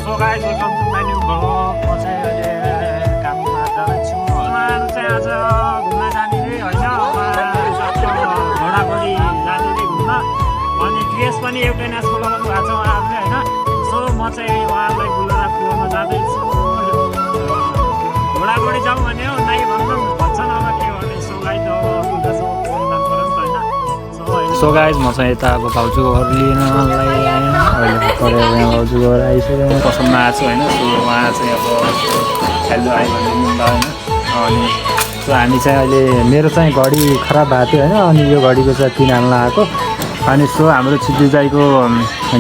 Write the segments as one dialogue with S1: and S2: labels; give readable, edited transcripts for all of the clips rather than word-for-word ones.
S1: So guys welcome to my new vlog. म चाहिँ अहिले काममा जाँदैछु। उहाँहरू चाहिँ आज घुम्न जाने रे होइन, घोडाघोडी जाने रे घुम्न। अनि ड्रेस पनि एउटै नाचको लगाउनु भएको छ उहाँहरूले होइन। सो म चाहिँ उहाँहरूलाई बुलेर कुवामा जाँदैछु। घोडाघोडी जाउँ भने हो नाइ भन्नु भन्छ नभए के भने। सो गाइस बुल्दासम्म फोन जानु पऱ्यो नि त होइन। सो गाइस म चाहिँ यता अब भाउजूहरू लिनलाई आएँ। अहिले भर्खरै अब यहाँ भाउजूहरू आइसक्यो। पसलमा आएको छु होइन। सो उहाँ चाहिँ अब खेल्नु आयो भने लिँदा होइन। अनि सो हामी चाहिँ अहिले मेरो चाहिँ घडी खराब भएको थियो होइन। अनि यो घडीको चाहिँ पिन हाल्न आएको। अनि सो हाम्रो छिट्टी दाइको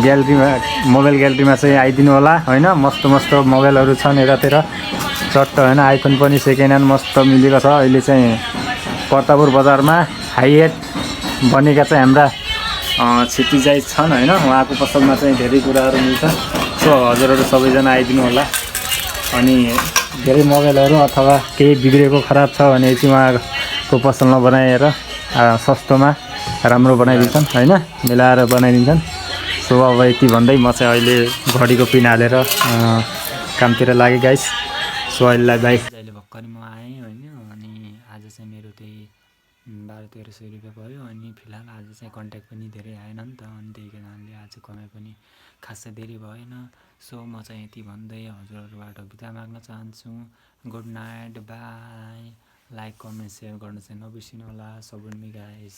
S1: ग्यालेरीमा मोबाइल ग्यालेरीमा चाहिँ आइदिनु होला होइन। मस्त मस्त मोबाइलहरू छन् यतातिर चट्ट होइन। आइफोन पनि सेकेन्ड ह्यान्ड मस्त मिलेको छ। अहिले चाहिँ पर्तापुर बजारमा हाइएट बनेका चाहिँ हाम्रा छिट्टिजाइ छन् होइन। उहाँको पसलमा चाहिँ धेरै कुराहरू मिल्छ। सो हजुरहरू सबैजना आइदिनु होला। अनि धेरै मोबाइलहरू अथवा केही बिग्रेको खराब छ भने चाहिँ उहाँको पसलमा बनाएर सस्तोमा राम्रो बनाइदिन्छन् होइन, मिलाएर बनाइदिन्छन्। सो अब यति भन्दै म चाहिँ अहिले घडीको पिन हालेर कामतिर लागेँ गाइस। सो अहिले बाई। अहिले भर्खरै म आएँ होइन। अनि आज चाहिँ मेरो त्यही 1200-1300 रुपियाँ भयो। अनि फिलहाल आज चाहिँ कन्ट्याक्ट पनि धेरै आएन नि त। अनि त्यही कारणले आज कमाइ पनि खासै धेरै भएन। सो म चाहिँ यति भन्दै हजुरहरूबाट बिदा माग्न चाहन्छु। Good night, by. Like comment share गर्न चाहिँ नबिर्सिनु होला सबैले गाइस।